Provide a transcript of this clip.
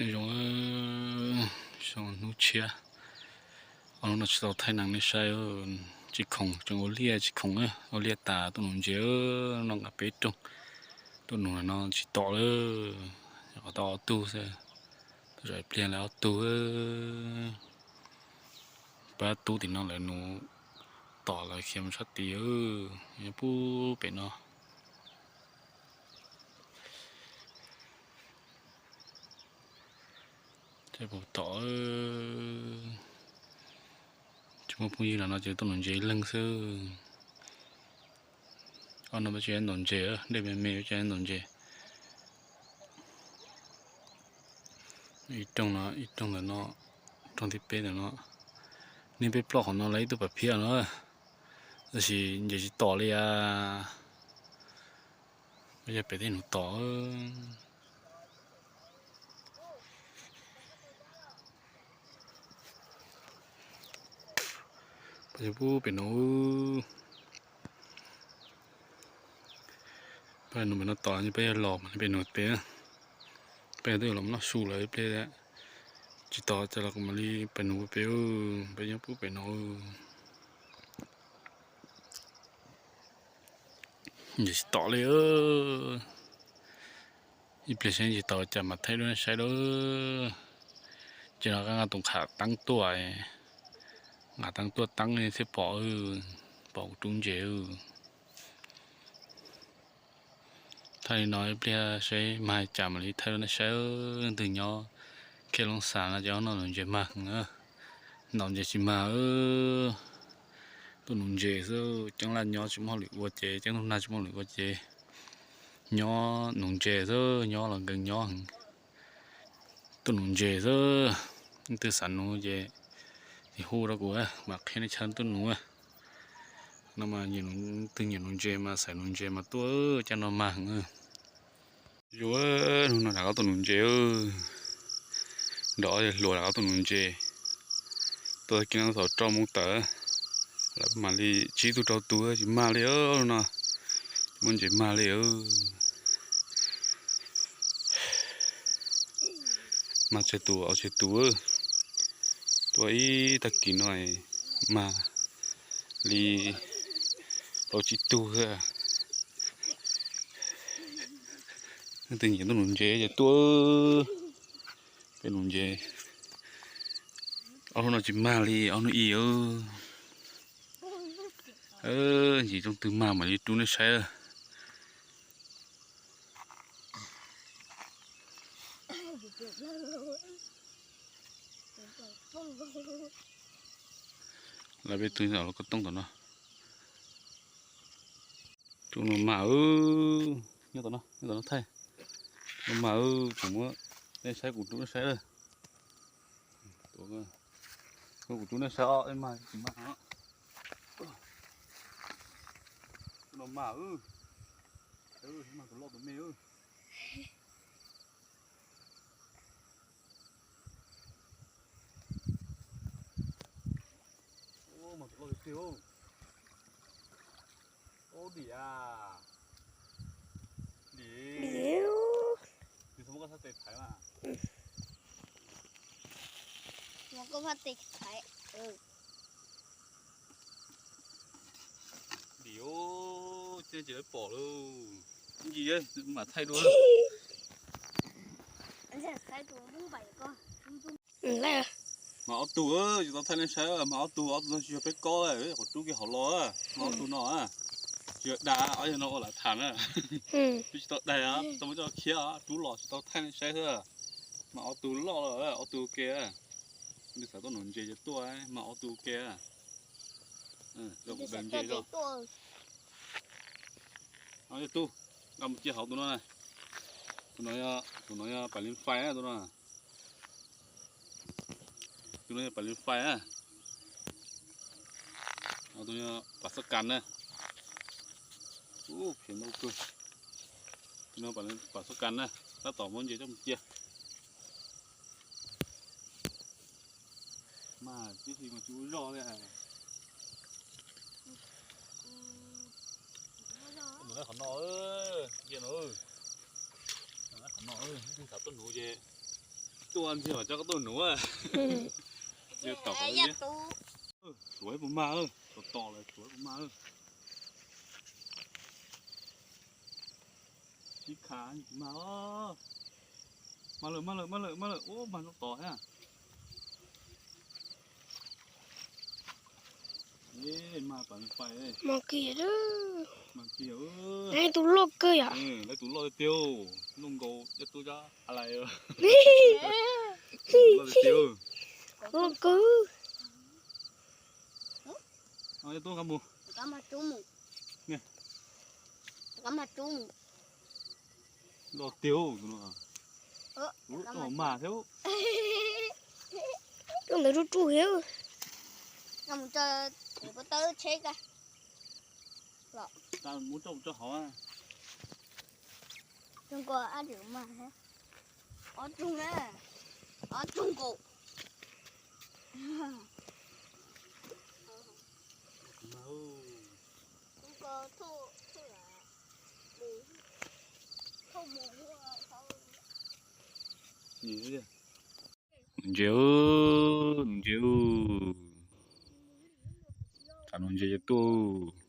Zoo, zoo hnub tshiab, ob hnub no tsis tau thaij nees nej saib, tsis khoom, tseem ua liaj tsis khoom, ua liaj tas tuaj nuv ntses, no nqa peb rooj tuaj nuv no tsis tom lawm, qhov tau ob tug xwb, tau zam pliag lawv ob tug. Pab tub tim no lawv nuv tom lawv khiav mus sab tid, nyob puag pem no. Tom, tsis muaj phooj ywg los no ces tuaj nuv ntses ib leeg xwb. Ob no peb tsis ntaus ntses, dej me me peb tsis ntaus ntses. Ib rooj no, ib rooj ntawm no, rooj thib peb ntawm no. Niag peb ploj qhov no lawv ib tug pas phiab no, tab sis nces tsis tom li as. Yog pem tej nus tom. Peb pem no, peb nus pem no tom, peb yog los pem nus pem, peb twb los noj su lawm ib pliag, tsis tom ces los kuv mam li pem nus pem, peb nyob pem no. Nces tsis tom li. Ib pliag saib nces tau cas mas thaij rau nej saib lauj. Ces no nqa tus qham teeb tuaj, nqa teeb tuaj teeb thiaj pom, pom kuv rub ntses. Thaij li no ib pliag saib mag cas mam li thaij rau nej saib. Leej twg nyob Khej Loob Xas no ces noj nuv ntses mag heev, ntaus ntses tsis mag. Tuaj nuv ntses xwb, ceeb laj nyob tsis muaj hauj lwm ua ces, ceeb tug nag tsis muaj hauj lwm ua ces nyob nuv ntses xwb, nyob los nkees nyob heev. Tuaj nuv ntses xwb, leej twg xav nuv ces hu rau kuv, mam qhia nej chaw tuaj nuv. No mas leej twg nyiam nuv ntses mas xaiv nuv ntses mas tuaj, caj no mag heev. Yuav hnub no rov qab tuaj nuv ntses, nrog ob yawg hluas rov qab tuaj nuv ntses. Tuaj tag kis no thaum rau moos tawm, lawv mam li tsib tug rau tug tsis mag li no, tsis muaj ntses mag li. Mag tsawg tus ua tsawg tus, tuaj ib tag kis no mag li plaub tsib tug xwb. Leej twg nyiam tuaj nuv ntses ces tuaj, peb nuv ntses. Ob hnub no tsis mag li, ob hnub ib. Ntsis rooj twg mag mam li rub nej saib. Lawv peb tug los ko tooj tom no. Tus no mag, nyob tom no, nyob tom no thaij. Tus no mag, kuv muab nej saib, kuv rub nej saib lawm. Kuv rub nej saib os, mag tsis mag. Tus no mag, mag tus loj tus me. Mag tus loj tiag tiag. Ub, dim a. Dim. Dim. Nws txhob muab koj sab tes thaiv mas. Muab koj sab tes thaiv. Dim, tsis lawv pom lauj. Ntsis mam thaij dua. Mag ob tug, tsis tau thaij nej saib, mag ob tug, ob tug no tsis yog peb kob, qhov rub kiag hauv los, mag ob tug no. Tsis yog dag, ob yawg no ua lam tham na. Peb tsis tau dag, tau muab coj khiav, rub los tsis tau thaij nej saib xwb. Mag ob tug loj lawm, ob tug ua ke. Nws xav tuaj nuv ntses ces tuaj, mag ob tug ua ke. Kuv daws ntses rau. Tub, nqa mus cia hauv tus no na. Tus no, tus no yog pas lis fais na tus no. Tus no yog pas lis fais na. Tus no yog pas xob kas na. Ub, phem ntau kawg. Tus no pas xob kas na, tab tom muab ntses coj mus cia. Mas tib si mas tsis ua zoj li. Mus qhov no, cia no. Qhov no, twg xav tuaj nuv ces Tuaj ntxiag mas coj koj tuaj nuv. Suav puas mag, tom tom lawm suav puas mag. Sib kha mag os. Mag lawm, mag lawm, mag lawm, mag lawm, ub, mag lub tod thiab. Mag pais pais, mag kiag, mag kiag. Lawv tus loj kawg yom. Lawv tus loj tiag tiag, loj nkaus coj tuaj cov a lais. Loj tiag tiag. Loj kawg. Coj tuaj nqa mus. Loj tiag, tus no. Ub, mag thiab. Tuaj ntawd ruj ruj thiab. Mus tso kuv ko taw tsheb ka. Muab coj mus tso hauv. Ob tug na, ob tug nkaus. Nuv ntses, nuv ntses, tsam nuv ntses ces tuaj.